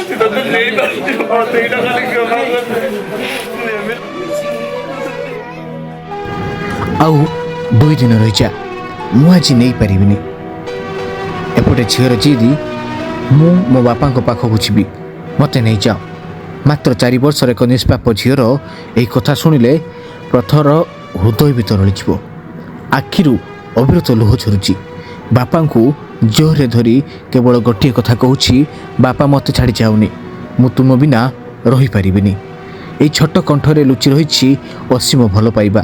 ତତେ ନେଇପାରୁଛି, ମତେ ଏଇଟା ଖାଲି କ୍ଷମା କରିଦେ। ଆଉ 2 ଦିନ ରହିଯା, ମୁଁ ଆଜି ନେଇପାରିବିନି। ଏପଟେ ଝିଅର ଜିଦି, ମୁଁ ମୋ ବାପାଙ୍କ ପାଖକୁ ଯିବି, ମୋତେ ନେଇଯାଅ। ମାତ୍ର 4 ବର୍ଷର ଏକ ନିଷ୍ପାପ ଝିଅର ଏହି କଥା ଶୁଣିଲେ ପ୍ରଥର ହୃଦୟ ବି ତରଳିଯିବ। ଆଖିରୁ ଅବିରତ ଲୁହ ଝରୁଛି। ବାପାଙ୍କୁ ଜୋରରେ ଧରି କେବଳ ଗୋଟିଏ କଥା କହୁଛି, ବାପା, ମୋତେ ଛାଡ଼ି ଯାଉନି, ମୁଁ ତୁମ ବିନା ରହିପାରିବିନି। ଏହି ଛୋଟ କଣ୍ଠରେ ଲୁଚି ରହିଛି ଅସୀମ ଭଲ ପାଇବା,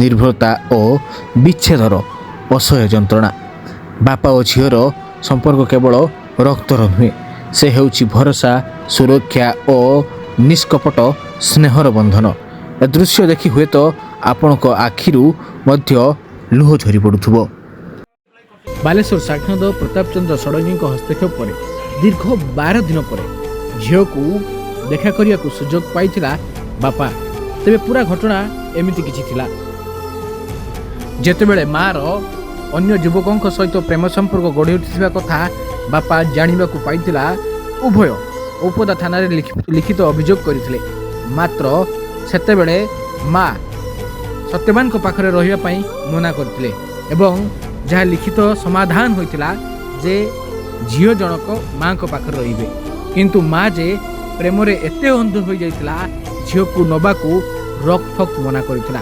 ନିର୍ଭରତା ଓ ବିଚ୍ଛେଦର ଅସହ୍ୟ ଯନ୍ତ୍ରଣା। ବାପା ଓ ଝିଅର ସମ୍ପର୍କ କେବଳ ରକ୍ତର ନୁହେଁ, ସେ ହେଉଛି ଭରସା, ସୁରକ୍ଷା ଓ ନିଷ୍କପଟ ସ୍ନେହର ବନ୍ଧନ। ଏ ଦୃଶ୍ୟ ଦେଖି ହୁଏତ ଆପଣଙ୍କ ଆଖିରୁ ମଧ୍ୟ ଲୁହ ଝରି ପଡ଼ୁଥିବ। ବାଲେଶ୍ୱର ସାଂସଦ ପ୍ରତାପ ଚନ୍ଦ୍ର ଷଡ଼ଙ୍ଗୀଙ୍କ ହସ୍ତକ୍ଷେପ ପରେ ଦୀର୍ଘ 12 ଦିନ ପରେ ଝିଅକୁ ଦେଖା କରିବାକୁ ସୁଯୋଗ ପାଇଥିଲା ବାପା। ତେବେ ପୁରା ଘଟଣା ଏମିତି କିଛି ଥିଲା, ଯେତେବେଳେ ମାଆର ଅନ୍ୟ ଯୁବକଙ୍କ ସହିତ ପ୍ରେମ ସମ୍ପର୍କ ଗଢ଼ି ଉଠିଥିବା କଥା ବାପା ଜାଣିବାକୁ ପାଇଥିଲା, ଉଭୟ ଔପଦା ଥାନାରେ ଲିଖିତ ଅଭିଯୋଗ କରିଥିଲେ। ମାତ୍ର ସେତେବେଳେ ମା ସତ୍ୟବାନଙ୍କ ପାଖରେ ରହିବା ପାଇଁ ମନା କରିଥିଲେ ଏବଂ ଯାହା ଲିଖିତ ସମାଧାନ ହୋଇଥିଲା ଯେ ଝିଅ ଜଣକ ମାଙ୍କ ପାଖରେ ରହିବେ। କିନ୍ତୁ ମା ଯେ ପ୍ରେମରେ ଏତେ ଅନ୍ଧ ହୋଇଯାଇଥିଲା, ଝିଅକୁ ନେବାକୁ ରୋକଠୋକ୍ ମନା କରିଥିଲା।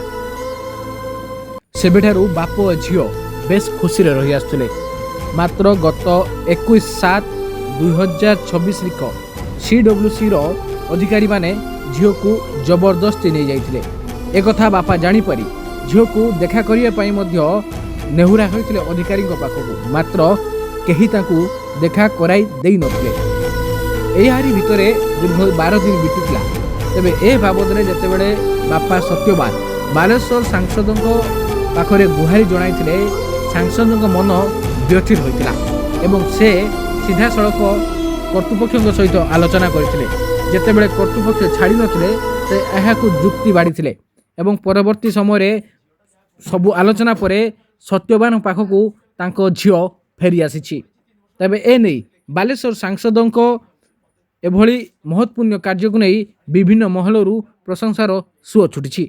ସେବେଠାରୁ ବାପ ଓ ଝିଅ ବେଶ ଖୁସିରେ ରହି ଆସୁଥିଲେ। ମାତ୍ର ଗତ 21/7/2026 ରିକ ସିଡବ୍ଲ୍ୟୁସିର ଅଧିକାରୀମାନେ ଝିଅକୁ ଜବରଦସ୍ତି ନେଇଯାଇଥିଲେ। ଏକଥା ବାପା ଜାଣିପାରି ଝିଅକୁ ଦେଖା କରିବା ପାଇଁ ମଧ୍ୟ ନେହୁରା ହୋଇଥିଲେ ଅଧିକାରୀଙ୍କ ପାଖକୁ, ମାତ୍ର କେହି ତାଙ୍କୁ ଦେଖା କରାଇ ଦେଇନଥିଲେ। ଏହାରି ଭିତରେ ଦୀର୍ଘ 12 ଦିନ ବିତିଥିଲା। ତେବେ ଏ ବାବଦରେ ଯେତେବେଳେ ବାପା ସତ୍ୟବାନ ବାଲେଶ୍ୱର ସାଂସଦଙ୍କ ପାଖରେ ଗୁହାରି ଜଣାଇଥିଲେ, ସାଂସଦଙ୍କ ମନ ବ୍ୟଥିତ ହୋଇଥିଲା ଏବଂ ସେ ସିଧାସଳଖ କର୍ତ୍ତୃପକ୍ଷଙ୍କ ସହିତ ଆଲୋଚନା କରିଥିଲେ। ଯେତେବେଳେ କର୍ତ୍ତୃପକ୍ଷ ଛାଡ଼ି ନଥିଲେ, ସେ ଏହାକୁ ଯୁକ୍ତି ବାଢ଼ିଥିଲେ ଏବଂ ପରବର୍ତ୍ତୀ ସମୟରେ ସବୁ ଆଲୋଚନା ପରେ ସତ୍ୟବାନ ପାଖକୁ ତାଙ୍କ ଝିଅ ଫେରି ଆସିଛି। ତେବେ ଏ ନେଇ ବାଲେଶ୍ୱର ସାଂସଦଙ୍କ ଏଭଳି ମହତ୍ପୂର୍ଣ୍ଣ କାର୍ଯ୍ୟକୁ ନେଇ ବିଭିନ୍ନ ମହଲରୁ ପ୍ରଶଂସାର ସୁଅ ଛୁଟିଛି।